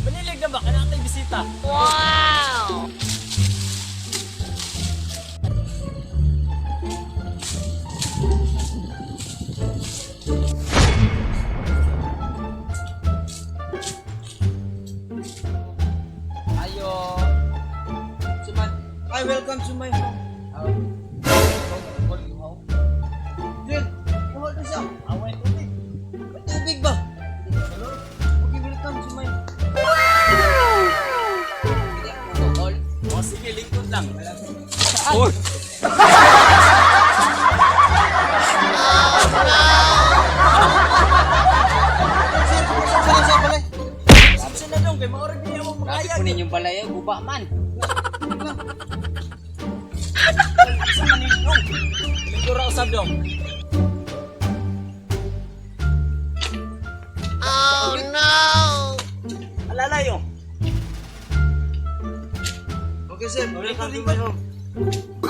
Panilig na ba? Kanang atay bisita. Wow! Ayo. Suman. Hi, welcome to my home. Oh. Call you home. Sir, hold this up. Away tubig. May tubig ba? Hello? Okay, welcome to my. Hindi ako call. O sige, lingkod lang. Sir, sir, sir, balay. Saan na dong? Kay maorag niya mo Grabe makayag. po ninyong balay, eh. Guba man. Sa manilong. Lingkod ra usab dong. Oh no! Alalay oh. Okay, sir, welcome to my home.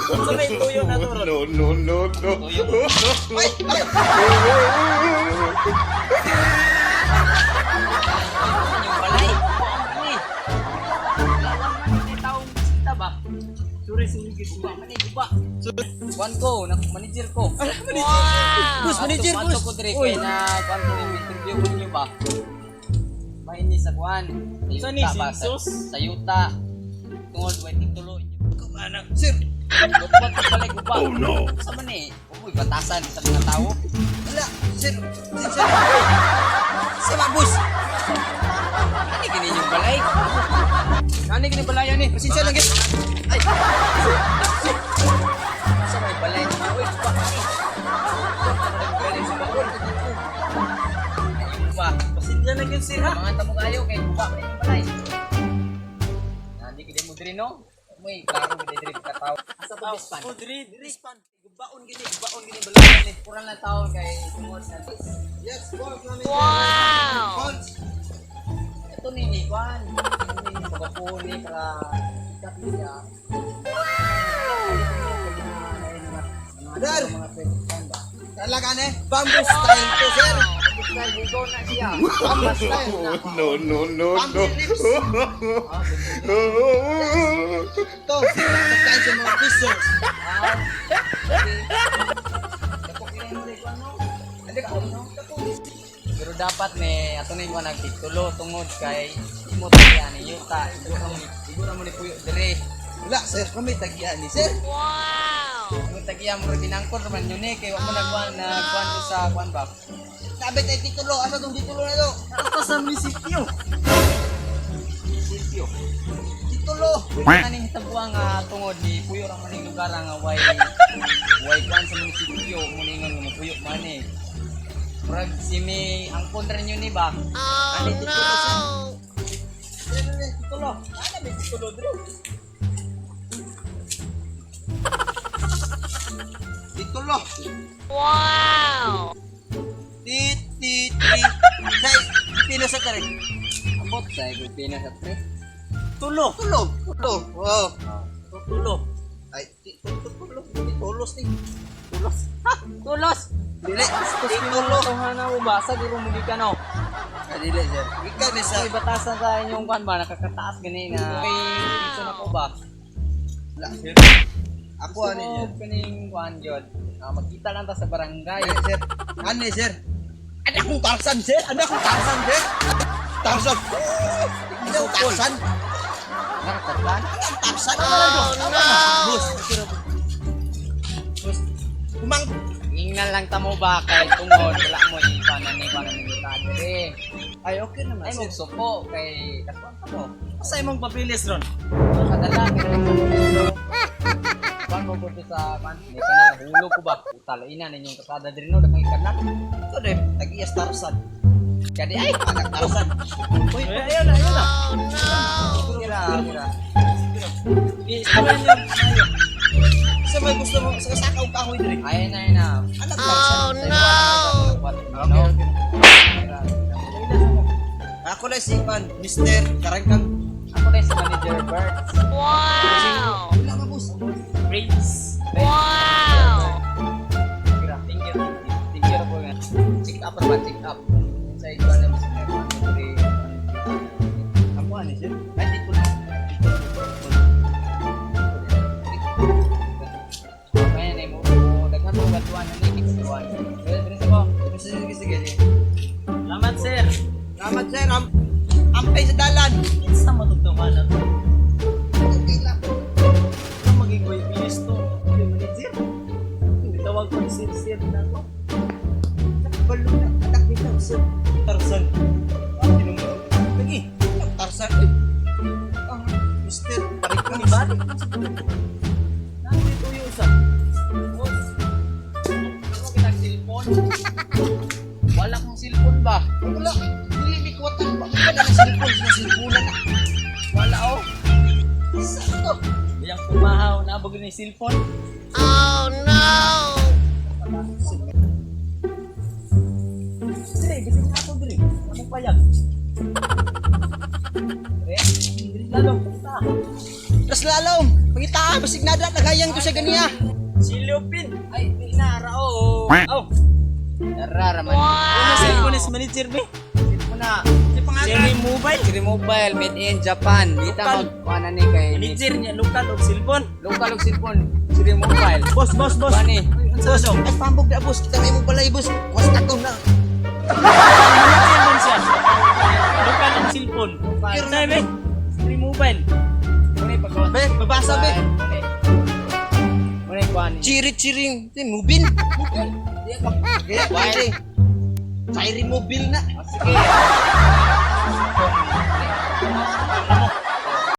Sa may tuyo na to ron. No, no, no, no. Ay, ay! Inyong balay. Guba man ni. Lawan man ni taong bisita ba? Sorry, sorry. Guba man ni, guba. Kuan ko, nak manager ko. Wow! Boss, manager, Ato boss. ko dire kay na kuan ko yung interview ko ninyo ba? Bahin ni sa kuan. Sa Sa ni, yuta ba? si Jesus? Sa yuta. Tungod way titulo inyo. Sir, Gubat ko balay guba. Oh no. Sa man eh. Uy, batasan sa mga tao. wala. Sir, sir, sir. Sir, ma, boss. Ani gini yung balay? Ani gini balay ani? Pasensya lang, guys. Ay. Sa may balay ni Uy, guba ani. Balay sa baon. Ay, guba. Pasensya na gyud sir ha. Mga tamo kayo kay guba man yung balay. Nandi gid mo diri no? Uy, klaro gid diri ka tao. Asa to bispan? Oh, diri, diri. Gubaon gini, gubaon gini balay ni. Kurang lang tao kay tungod na Yes, boss, namin. Wow! Boss. Ito ni Kwan. Ito ni pagkapuni para sikat niya. Sir! Mga pwede ba? Talaga ne, bamboo style to, sir. Style bugo na siya. Bamboo style na. No, no, no, no. Bamboo lips. Ito, pagkain sa mga fishers. Ah, okay. Dako kini mo rin, Kwan, no? Dako, no? Pero dapat ni ato ni kuan nagtitulo tungod kay imo tagiya ni yuta igura mo ni puyo dire. Wala, sir, kami tagyan ni sir. Wow! Imo tagiya mo rin binangkon man yun eh kay wa mo nagkuan nagkuan sa kuan ba. Sabi tayo titulo, asa tong titulo na to? Ata sa munisipyo. Sitio. Titulo. Kaning hitabuang nga tungod ni puyo ra man ning lugar nga way way kuan sa munisipyo muningon nga mopuyo man eh. Murag si mi ang kontra ninyo ni ba? Oh Ani titulo sir. no! Sir, titulo. Ana may titulo diri. Titulo. Wow! Tit, tit, tit. Say, pino sa tare. Abot sa Pilipina sa tre. Tulo. Tulo. Tulo. Wow. Tulo. Ay, tulo. Tulos ni. Tulos. Ha! Tulos. Dili, Titulo. titulo. na mo ba sa diro mo gikan no. Ah, dili, sir. Ikaw ni sa. Ay batasan sa inyong kuan ba nakakataas gani na. Kay dito na ko ba? Wala, sir. Ako ani, sir. Gusto kaning kuan gyud. Ah, magkita lang ta sa barangay. Ay, sir. Ani, sir. Anak kong Tarzan, sir. Anak kong Tarzan, sir. Tarzan. Ikaw, Tarzan. Nakakatan. Anak Tarzan. Oh no! Boss. Boss, Kumang. Ingnan lang ta mo ba kay tungod wala mo ikuanan ni kuanan ni dire. Ay, okay naman, Ay sir. magsuko kay kasuan ta mo. Asa imong papilis ron? Kadala kay kuan mo ko sa man ni kanal hulog ko ba. Utalainan ninyong kasada diri no dakang kanal. Ito na, tag-iyas Tarzan. Kadi ay Anak Tarzan. Uy, ayun na, ayun na. Oh no! kira kira. I-istorya niyo. Ayo. Sa may gusto mo, sa sakaw kahoy diri. Ay na ay na. Anak Tarzan. Oh no! Okay, okay. Ako na si Pan, Mr. Karangkang. Ako na si Manager Bert. Wow! Salamat, boss. Rates. Wow! Thank you, thank you. Thank you po nga. Check up ba? Check up. Sa ikaw na mas may 1, 2, 3. Amo ani sir. Ay, di ko na. Kaya na mo, daghan mo batuan na ni batuan. Dili sa ko. Sige, sige, sige. Salamat, sir. Salamat, sir. Ampay sa dalan. Kinsa matutukan na to? Okay lang. Ito maging YPS to. Yung manager. Tawag ko sir, sir na to. Balo na. Atak dito, sir. Tarzan. Ah, tinumuro. Lagi. Tarzan, eh. Ah, Mister, balik Ni balik mo sa tulog. Nandito yung isa. Boss. Ano kita cellphone? Wala kong cellphone ba? Wala. Dili mi kuwatan ba? Wala na cellphone sa cellphone na. Wala oh. Sakto. Yang kumahaw na abog ni cellphone. Oh no! Dire, bisig na ako dire. Akong payag. Dire, dire lalong punta. Ras lalom. Pangita, basig nada nagayang ko sa ganiya. Si Leopin. Ay, di na ra oh. Aw, Tara raman. ano cellphone is manager be? Cellphone na. Si pangalan. Cherry Mobile. Siri Mobile made in Japan. Dita Local. mag kuan ni kay Manager niya local og cellphone. local og cellphone. Siri Mobile. Boss, boss, boss. Kuan ni. Boss, oh. Ay pambog na boss, kita may mo balay boss. Was ako na. Manager man siya. Local og cellphone. Sabi be? Cherry Mobile. Muna pagkawan. Be, babasa be. Muna kuan ni. Chiri chiring, ti mobile. Kaya chiri. Chiri mobile na. Ah, sige.